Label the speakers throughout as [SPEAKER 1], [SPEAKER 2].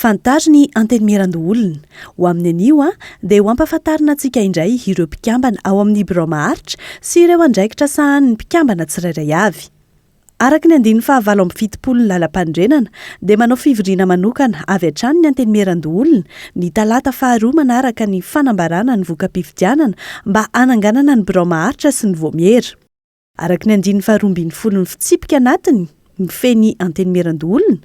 [SPEAKER 1] Fantaro ny Antenimierandoholona. Ho amin'ny anio dia ho ampahafantarina antsika indray ireo mpikambana ao amin'ny birao maharitra sy ireo andraikitra sahanin'ny mpikambana tsirairay avy. Araka ny andininy faha 78 ny Lalampanorenana dia manao fivoriana manokana avy hatrany ny Antenimierandoholona ny talata faharoa manaraka ny fanambarana ny voka-pifidianana mba hananganana ny birao maharitra sy ny vaomiera. Araka ny andininy faha 12 ny fitsipika anatiny mifehy ny Antenimierandoholona,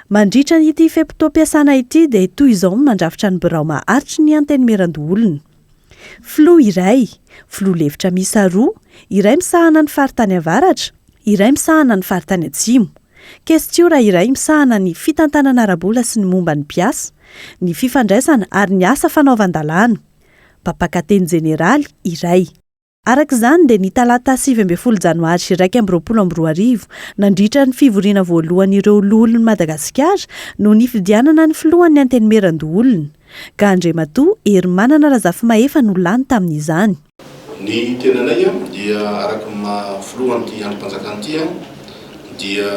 [SPEAKER 1] mandritra ity fe-potoam-piasana ity dia toy izao ny mandrafitra ny birao maharitry ny Antenimierandoholona. Filoha iray, filoha lefitra miisa roa, iray misahana ny faritany avaratra, iray misahana ny faritany atsimo. Kestiora iray misahana ny fitantanana ara-bola sy ny momba ny mpiasa, ny fifandraisana ary ny asa fanaovan-dalàna. Mpampakateny jeneraly iray. Araka izany dia ny talata 19 janoary 2021, nandritra ny fivoriana voalohan'ireo loholon'i Madagasikara no nifidianana ny filohan'ny Antenimierandoholona, ka Andriamatoa Herimanana Razafimahefa no lany tamin'izany.
[SPEAKER 2] Ny tenanay dia araka ny maha filohan'ity andrim-panjakana ity dia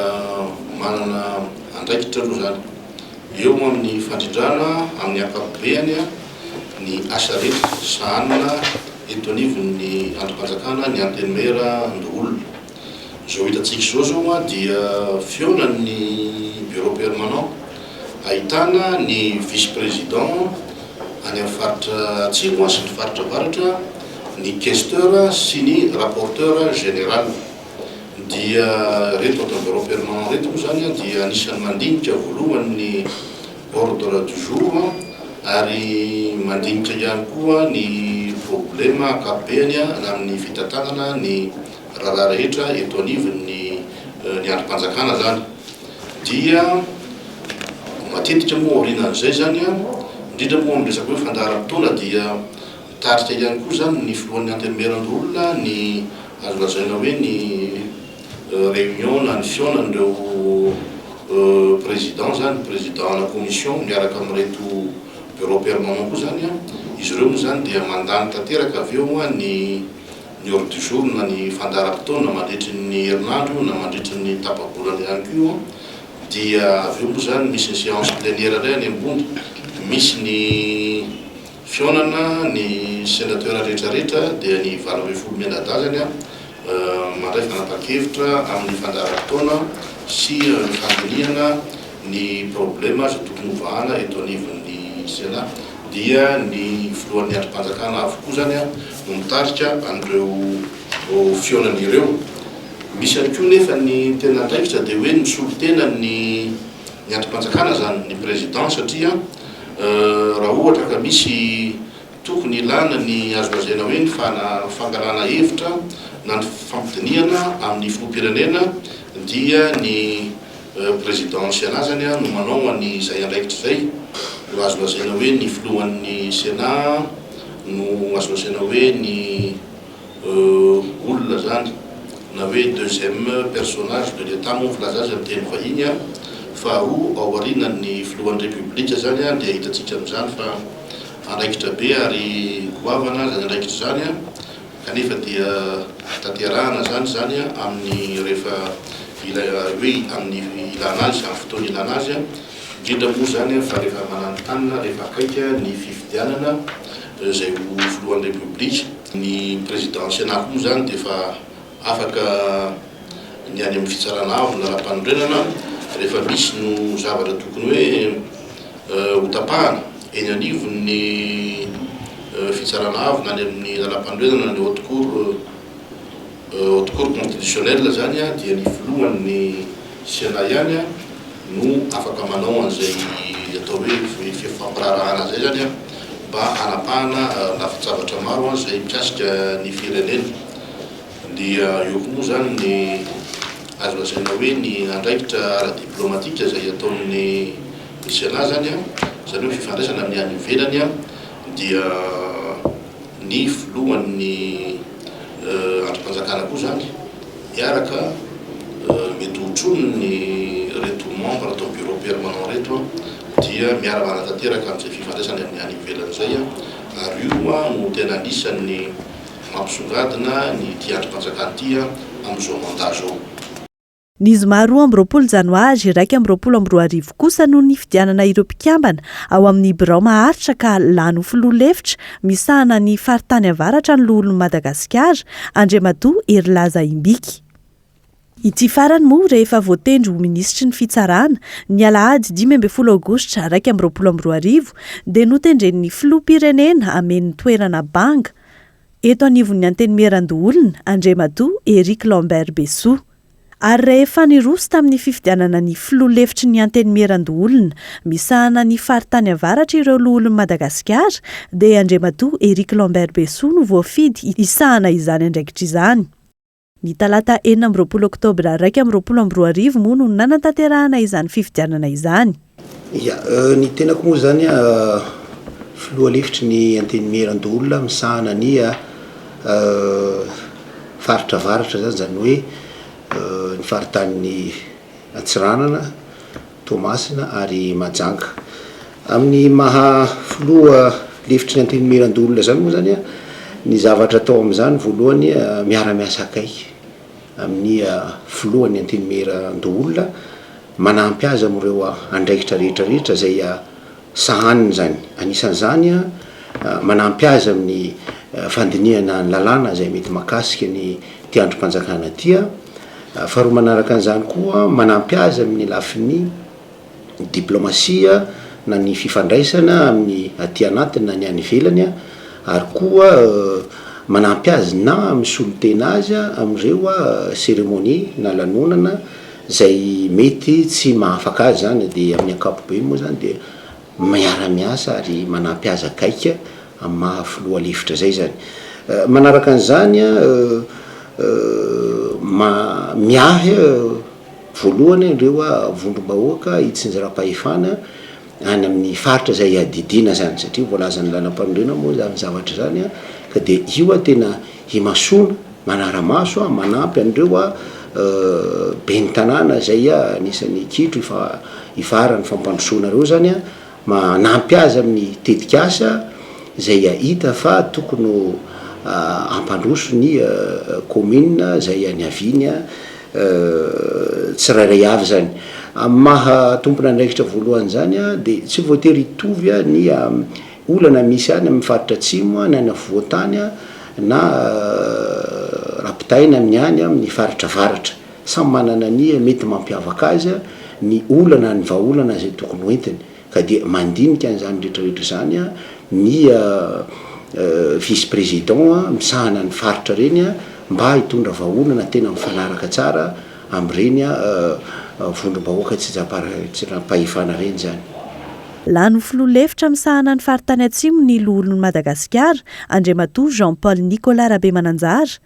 [SPEAKER 2] manana andraikitra aloha izany eo amin'ny fandrindrana amin'ny ankapobeany ny asa rehetra sahanina eto anivon'ny andrim-panjakana ny Antenimierandoholona. Izao hitantsika izao izao dia fihaonan'ny bureau permanent ahitana ny vice président any amin'ny faritra atsimo sy ny faritra avaratra, ny questeur sy ny rapporteur général. Dia ireto ato amin'ny bureau permanent ireto moa izany dia anisan'ny mandinika voalohany ny ordre du jour ary mandinika ihany koa ny problema ankapobeny amin'ny fitantanana ny raharaha rehetra eto anivon'ny ny andrim-panjakana zany dia matetika moa aorianan'izay zany indrindra moa amin'ny resaka hoe fandaharam-potoana dia mitarika ihany koa zany ny filohan'ny antenimierandoholona ny azo lazaina hoe ny réunion na ny fihaonan'ireo président zany, président ana commission miaraka amin'ireto bureau permanent koa zany, izy ireo moa zany dia mandany tanteraka avy eo ny ny ordre du jour na ny fandaharam-potoana mandritry ny herinandro na mandritry ny tapa-bolana ihany koa, dia avy eo moa zany misy ny séance plénière indray any ambony, misy ny Fihaonana ny sénateur rehetra rehetra dia ny 18 mianadahy zany mandray fanapahan-kevitra amin'ny fandaharam-potoana sy ny fandinihana ny problema izay tokony hovahana eto anivon'ny Sénat dia ny filohan'ny andrim-panjakana avokoa zany no mitarika an'ireo fihaonana ireo. Misy ihany koa nefa ny tena andraikitra dia hoe ny misolo tena ny ny andrim-panjakana zany ny président satria Raha ohatra ka misy tokony ilana ny azo lazaina hoe ny fangalana hevitra na ny fampidinihana amin'ny filoham-pirenena dia ny président Sénat zany no manao an'izay andraikitra izay, no azo lazaina hoe ny filohan'ny Sénat no azo lazaina hoe ny olona zany na hoe deuxième personnage de l'Etat moa ny filaza azy amin'ny teny vahiny an, faharoa ao aorianan'ny filohan'ny Repoblika zany an dia hitantsika amin'izany fa andraikitra be ary goavana zany andraikitra izany an, kanefa dia tanterahana zany izany amin'ny rehefa ila hoe amin'ny ilana azy amin'ny fotoana ilana azy an, indrindra moa zany fa rehefa mananontanona rehefa akaiky ny fifidianana izay ho filohan'ny Repoblika. Ny président Sénat koa moa izany dia efa afaka ny any amin'ny fitsarana avo ny lalam-panorenana rehefa misy no zavatra tokony hoe ho tapahana eny anivon'ny fitsarana avo na any amin'ny lalam-panorenana ny haute cour Haute cour constitutionnelle zany dia ny filohan'ny Sénat ihany no afaka manao an'izay atao hoe fifampiraharahana izay zany mba hanapahana lafin-javatra maro izay mikasika ny firenena. Dia eo koa moa zany ny azo lazaina hoe ny andraikitra ara-diplomatika izay ataon'ny Sénat zany, izany hoe fifandraisana amin'ny any ivelany dia ny filohan'ny andrim-panjakana koa izany miaraka mety hotronin'ny ireto membre ato amin'ny bureau permanent ireto dia miara-manatanteraka amin'izay fifandraisany amin'ny any ivelany izay ary io no tena anisan'ny mampisongadina ny ity andrim-panjakana ity amin'izao mandat izao.
[SPEAKER 1] Ny zoma 22 janoary 2021 kosa no nifidianana ireo mpikambana ao amin'ny birao maharitra ka lany ho filoha lefitra misahana ny faritany avaratra ny loholon'i Madagasikara, Andriamatoa Herilaza Imbiky. Ity farany moa rehefa voatendry ho minisitry ny fitsarana, ny alahady 15 aogositra 2021 dia notendren'ny filoham-pirenena hameno ny toerana banga eto anivon'ny Antenimierandoholona, Andriamatoa Eric Lambert Besoa. Ary rehefa niroso tamin'ny fifidianana ny filoha lefitry ny Antenimierandoholona misahana ny faritany avaratra ireo loholon'i Madagasikara dia Andriamatoa Eric Lambert Besoa no voafidy hisahana izany andraikitra izany. Ny talata 26 oktobra 2021 moa no nanatanterahana izany fifidianana izany.
[SPEAKER 3] Ya, ny tenako moa izany filoha lefitry ny Antenimierandoholona misahana ny faritra avaratra izany, izany hoe ny faritanin'i Antsiranana, Toamasina ary Mahajanga. Amin'ny maha filoha lefitry ny Antenimierandoholona izany moa izany, ny zavatra atao amin'izany voalohany miara-miasa akaiky amin'ny filohan'ny Antenimierandoholona, manampy azy amin'ireo andraikitra rehetra rehetra izay sahaniny izany. Anisan'izany, manampy azy amin'ny fandinihana ny lalàna izay mety mahakasika ny ity andrim-panjakana ity. Faharoa manaraka an'izany koa, manampy azy amin'ny lafiny diplaomasia na ny fifandraisana amin'ny aty anatiny na ny any ivelany ary koa manampy azy na misolo tena azy amin'ireo cérémonie na lanonana Izay mety tsy mahafaka azy izany dia amin'ny ankapobeny moa izany dia miara-miasa ary manampy azy akaiky amin'ny maha filoha lefitra izay izany. Manaraka an'izany miahy voalohany ireo vondrom-bahoaka itsinjaram-pahefana any amin'ny faritra izay iadidiana izany satria voalazan'ny lalampanorenana moa izany zavatra izany ka dia io tena imasoana, manara-maso, manampy an'ireo ben'ny tanàna izay anisan'ny kitro ifaharan'ny fampandrosoana ireo izany, manampy azy amin'ny tetikasa izay hita fa tokony ho hampandroso ny commune izay niaviany tsirairay avy izany. Amin'ny maha tompon'andraikitra voalohany izany dia tsy voatery hitovy ny olana misy any amin'ny faritra atsimo na any afovoan-tany na raha ampitahaina amin'ny any amin'ny faritra avaratra. Samy manana ny mety mampiavaka azy ny olana, ny vahaolana izay tokony ho entiny. Ka dia mandinika an'izany rehetra rehetra izany ny vice président misahana ny faritra ireny mba hitondra vahaolana tena mifanaraka tsara amin'ireny vondrom-bahoaka tsy tsaram-pahefana ireny izany.
[SPEAKER 1] Lany ho filoha lefitra misahana ny faritany Atsimo ny loholon'i Madagasikara, Andriamatoa Jean Paul Nicolas Rabemananjara.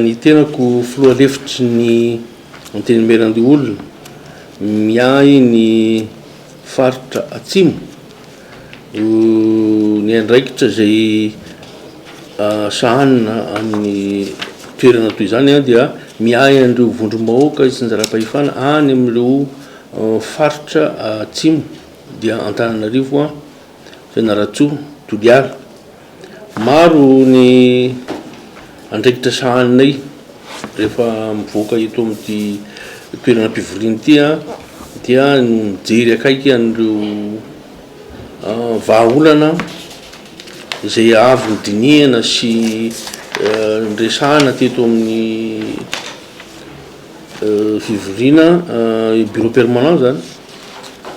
[SPEAKER 4] Ny tenako filoha lefitry ny Antenimierandoholona miahy ny faritra Atsimo, ny andraikitra izay sahanina amin'ny toerana toy izany dia miahy an'ireo vondrom-bahoaka itsinjaram-pahefana any amin'ireo faritra Atsimo dia Antananarivo, Fianarantsoa, Toliara. Maro ny andraikitra sahaninay rehefa mivoaka eto amin'ity toerana mpivoriana ity dia ny mijery akaiky an'ireo vahaolana izay avy nodinihana sy niresahana teto amin'ny fivoriana bureau permanent zany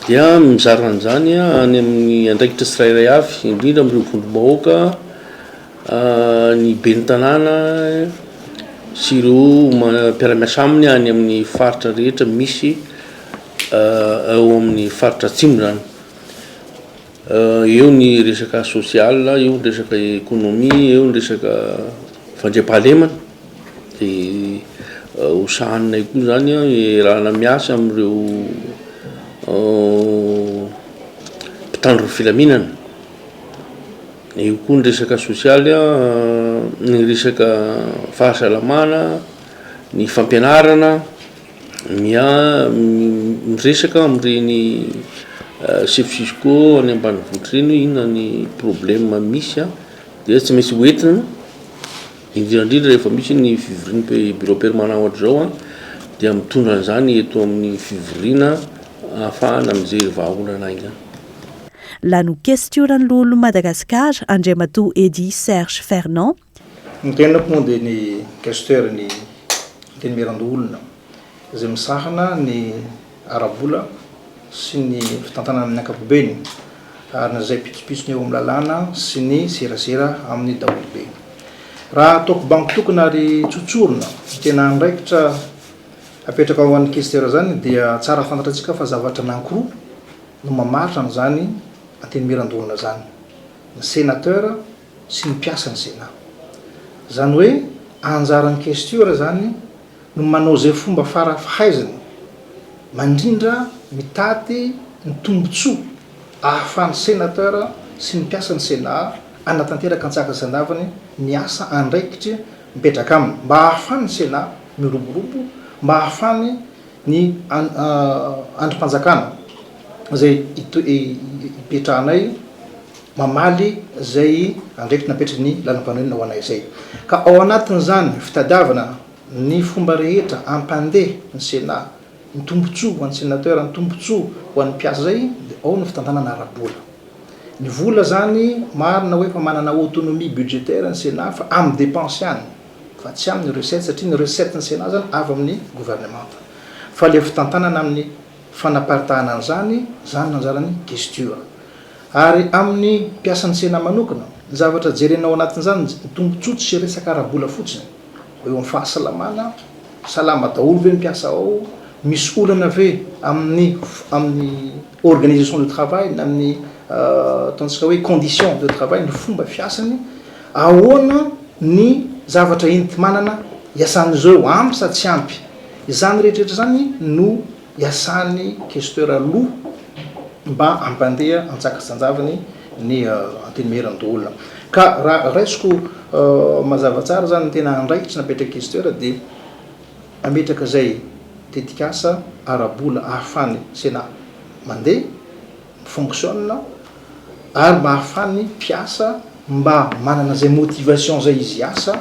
[SPEAKER 4] dia mizara an'izany any amin'ny andraikitra tsirairay avy, indrindra amin'ireo vondrom-bahoaka, ny ben'ny tanàna sy ireo mpiara-miasa aminy any amin'ny faritra rehetra misy ao amin'ny faritra atsimo zany. Eo ny resaka social, eo ny resaka économie, eo ny resaka fandriampahalemana, de ho sahaninay koa zany an, iarahana miasa amin'ireo mpitandro ny filaminana, eo koa ny resaka sosialy an, ny resaka fahasalamana, ny fampianarana. Mia- miresaka amin'ireny chef cisco any ambanivohitra ireny hoe inona ny problème misy an, dia tsy maintsy hoentina, indrindra indrindra rehefa misy ny fivorian'ny bureau permanent ohatr'izao an, dia mitondra an'izany eto amin'ny fivoriana ahafahana mijery vahaolana haingana.
[SPEAKER 1] Lany ho kestioran'ny loholon'i Madagasikara, Andriamatoa Eddy Serge Fernand.
[SPEAKER 5] Ny tenako moa dia ny questeur ny Antenimierandoholona izay misahana ny ara-bola sy ny fitantanana amin'ny ankapobeny ary ny izay pitsopitsony eo amin'ny lalàna sy ny serasera amin'ny daholobe. Raha ataoko bango tokana ary tsotsorina ny tena andraikitra apetraka ho an'ny questeur izany dia tsara fantatrantsika fa zavatra anankiroa no mamaritra an'izany Antenimierandoholona izany, ny Sénateur sy ny mpiasan'ny Sénat. Izany hoe anjaran'ny questeur izany no manao izay fomba fara fahaizany mandrindra mitady ny tombotsoa ahafahan'ny Sénateur sy ny mpiasan'ny Sénat hanatanteraka antsakany sy andavany ny asa andraikitry mipetraka aminy mba ahafahan'ny Sénat miroborobo, mba ahafahany ny andrim-panjakana izay ipetrahanay mamaly izay andraikitra napetraky ny lalampanorenana ho anay izay. Ka ao anatin'izany fitadiavana ny fomba rehetra hampandeha ny Sénat, ny tombontsoa ho an'ny Sénateur, ny tombontsoa ho an'ny mpiasa izay dia ao ny fitantanana ara-bola. Ny vola izany marina hoe efa manana autonomie budgétaire ny Sénat fa amin'ny dépense ihany fa tsy amin'ny recette satria ny recette ny Sénat izany avy amin'ny gouvernemanta. Fa ilay fitantanana amin'ny fanaparitahana an'izany, izany no anjaran'ny questure. Ary amin'ny mpiasan'ny Sénat manokana, ny zavatra jerena ao anatin'izany, ny tombontsoa tsy resaka ara-bola fotsiny, eo amin'ny fahasalamana, salama daholo ve ny mpiasa ao, misy olana ve amin'ny amin'ny organisation de travail na amin'ny ataontsika hoe condition de travail, ny fomba fiasany, ahoana ny zavatra enti-manana iasan'izy ireo, ampy sa tsy ampy. Izany rehetra rehetra izany no Iasan'ny questeur aloha mba hampandeha antsakatsanjaviny ny antenimierandoholona. Ka raha raisiko mazava tsara zany ny tena andraikitra napetraky questeur dia hametraka izay tetikasa ara-bola ahafahan'ny Sénat mandeha, mi-fonctionne, ary mba ahafahan'ny mpiasa mba manana izay motivation izay izy hiasa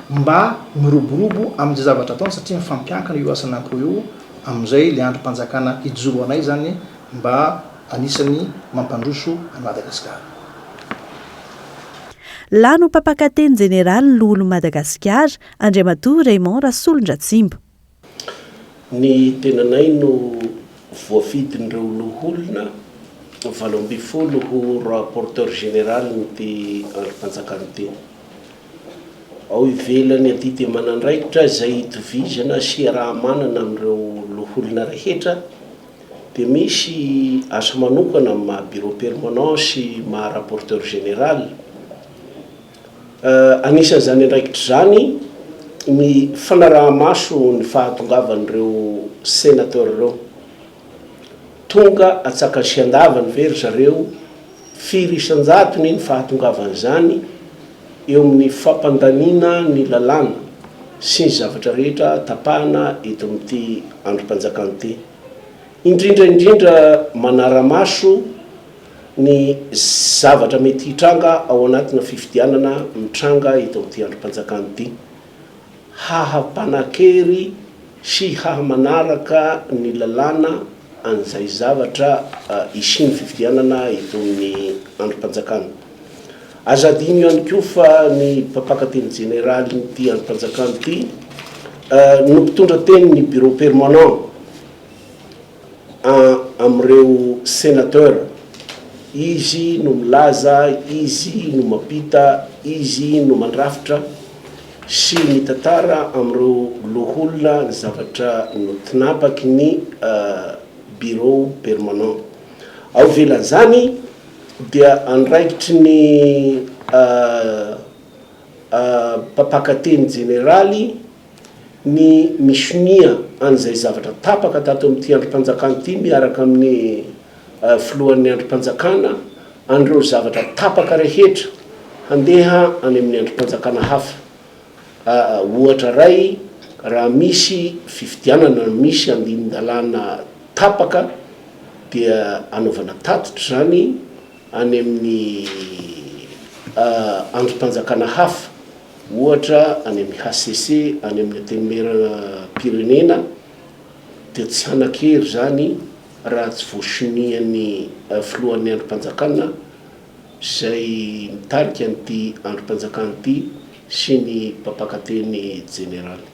[SPEAKER 5] mba miroborobo amin'izay zavatra ataony satria mifampiankina io asa anankiroa io amin'izay ilay andrim-panjakana hijoroanay izany mba anisan'ny mampandroso an'i Madagasikara.
[SPEAKER 1] Lany ho mpampakateny jeneraly ny loholon'i Madagasikara, Andriamatoa Raymond Rasolondratsimba.
[SPEAKER 6] Ny tenanay no voafidin'ireo loholona 18 ho rapporteur général-n'ity andrim-panjakana ity. Ao ivelan'ny adidy aman'andraikitra izay itovizana sy iaraha-manana amin'ireo loholona rehetra dia misy asa manokana amin'ny maha bureau permanent sy maha rapporteur général. Anisan'izany andraikitra izany ny fanaraha-maso ny fahatongavan'ireo sénateur ireo. Tonga atsakany sy andavany ve ry zareo? Firy isan-jatony ny fahatongavan'izany eo amin'ny fampandaniana ny lalàna sy ny zavatra rehetra tapahana eto amin'ity andrim-panjakana ity? Indrindra indrindra manara-maso ny zavatra mety hitranga ao anatina fifidianana mitranga eto amin'ity andrim-panjakana ity, haha-mpanan-kery sy haha-manaraka ny lalàna an'izay zavatra hisian'ny fifidianana eto amin'ny andrim-panjakana. Aza adino ihany koa fa ny mpampakateny jeneralin'ity andrim-panjakana ity no mpitondra tenin'ny bureau permanent. Amin'ireo sénateur, izy no milaza, izy no mampita, izy no mandrafitra sy mitantara amin'ireo loholona ny zavatra notinapaky ny bureau permanent. Ao ivelan'izany dia andraikitry ny mpampakateny jeneraly ny misonia an'izay zavatra tapaka tato amin'ity andrim-panjakana ity miaraka amin'ny filohan'ny andrim-panjakana an'ireo zavatra tapaka rehetra handeha any amin'ny andrim-panjakana hafa. Ohatra iray, raha misy fifidianana na misy andinin-dalàna tapaka dia anaovana tatitra izany any amin'ny andrim-panjakana hafa. Ohatra, any amin'ny hcc, any amin'ny Antenimieram-pirenena. Dia tsy hanan-kery izany raha tsy voasonian'ny filohan'ny andrim-panjakana izay mitarika an'ity andrim-panjakana ity sy ny mpampakateny jeneraly.